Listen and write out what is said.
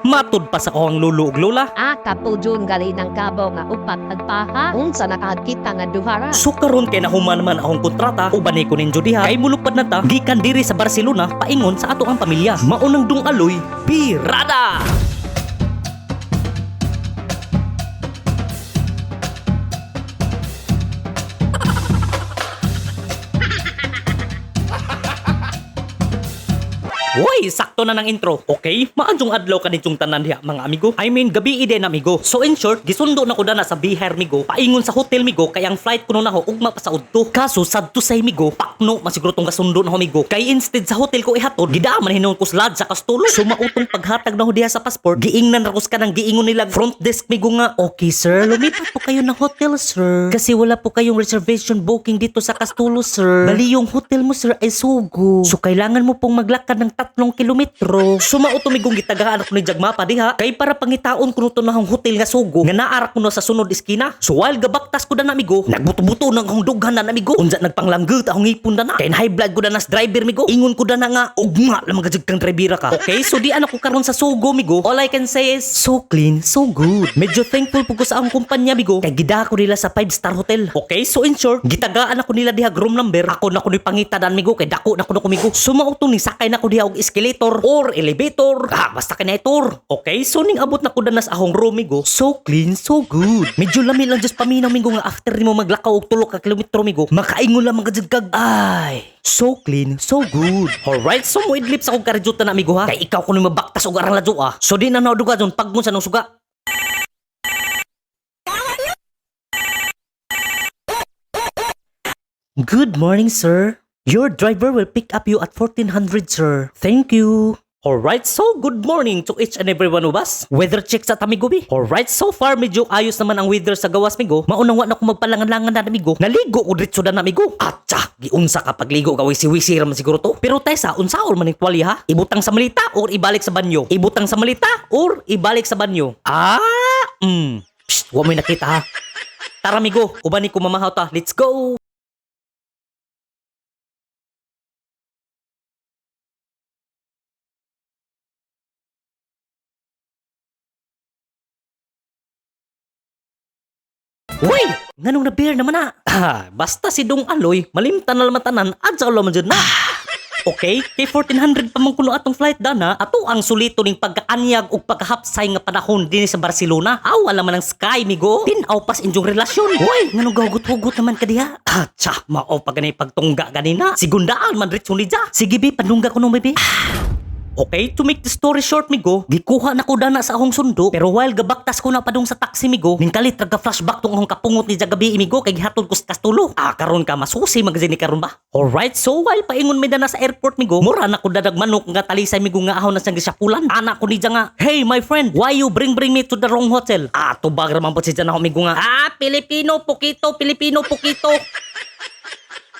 Matud pa sa kuhang lulo ug lola. Ah, kapudyon gali ng kabo nga upat agpaha. Unsa nakakita nga duhara. So karon kay nahuman man akong kontrata, uban ni ko ninyo diha kay mulupad na ta gikan diri sa Barcelona paingon sa ato ang pamilya. Maunang dung aloy, pirada! Uy, sakto na ng intro. Okay, maadjong adlaw kaninyong tanan diha mga amigo. I mean, gabi ide na amigo. So in short, gisundo na ko dana sa Bihar migo, paingon sa hotel migo kay ang flight kuno na ho ugma pa sa udto. Kaso sad to say migo, pakno masiguro tong gasundo na ho migo. Kay instead sa hotel ko ihatod, gidaan man hinuon ko sa lodge sa Kastulo. So mautong paghatag na ho diha sa passport, giingnan ra ko sa kanang giingon nila front desk migo nga, "Okay sir, lumipat po kayo ng hotel sir. Kasi wala po kayong reservation booking dito sa Kastulo sir. Bali yung hotel mo sir ay sugo. So kailangan mo pong maglakad ng 3 kilometro. Sumao tumigong gitagaan ako ni Jagmapa diha kay para pangitaon kuno to na ang hotel nga sugo nga naara kuno sa sunod iskina. So while gabaktas ko na amigo, nagbuto-buto nang akong dughan na amigo. Unsa nagpanglanggut akong ngipon na na. Kay high blood ko na nas driver migo. Ingon ko na nga ugma lamang gajud kang drivera ka. Okay, so di ana ko karon sa sugo migo. All I can say is so clean, so good. Medyo thankful po ko sa akong kumpanya migo kay gida ko nila sa 5-star hotel. Okay, so in short, gitagaan ako nila diha room number. Ako na ko ni pangitadan migo kay dako na kuno ko migo. Sumao to ni sakay na ko diha og escalator or elevator. Ah, basta kinator. Okay, so ning abot na ko danas ahong room migo. So clean, so good. Medyo lami lang just paminaw migo nga after nimo maglakaw og 3 ka kilometro migo. Makaingon lang mga kag ay. So clean, so good. Alright, so moidlip sa kong karedyutan na amigo ha. Kay ikaw kuno mabaktas og arang ladyo ah. So di na nauduga dyon pagmun sa nung suga. Good morning, sir. Your driver will pick up you at 1400, sir. Thank you. Alright, so good morning to each and every one of us. Weather check sa tamigo, bi. Alright, so far medyo ayos naman ang weather sa gawas, migo. Maunang wa na ko magpalangan-langan na, amigo. Naligo ko diretso na, amigo. Atcha, giunsa ka pagligo ka wisi-wisi raman siguro to. Pero tesa, unsaon man ning tuwalya ha? Ibutang sa malita or ibalik sa banyo? Ibutang sa malita or ibalik sa banyo? Ah, Psst, wa mo'y nakita ha. Tara, migo, uban ni ko mamahaw ta. Let's go! Uy! Nganong na beer naman na? Ah, basta si Dong Aloy, malimtan na naman tanan, adya man dyan na. Okay, kay 1400 pa man kuno atong flight dana, ato ang sulito ning pagkaanyag ug pagkahapsay nga panahon dinhi sa Barcelona. Aw, wala man ang sky, migo. Tin-aw pas inyong relasyon. Uy, nganong gahugot-hugot naman ka diha? Ah, tsa, mao pa gani pagtungga ganina. Sigundaan man ritso ni dya. Sige bi, panungga ko nung bibi. Okay, to make the story short, migo, gikuha na ko dana sa akong sundo, pero while gabaktas ko na padung sa taxi, migo, ning kalit raga flashback tong akong kapungot ni gabi, migo, kay gihatod ko sa Kastulo. Ah, karon ka masusi magazine ni karon ba? Alright, so while paingon mi dana sa airport, migo, mura na ko dadag manok nga talisay, migo, nga ahon na siyang gisapulan. Anak ko ni nga, "Hey, my friend, why you bring bring me to the wrong hotel?" Ah, tubag raman po siya na ako, migo, nga, "Ah, Pilipino, pukito, Pilipino, pukito."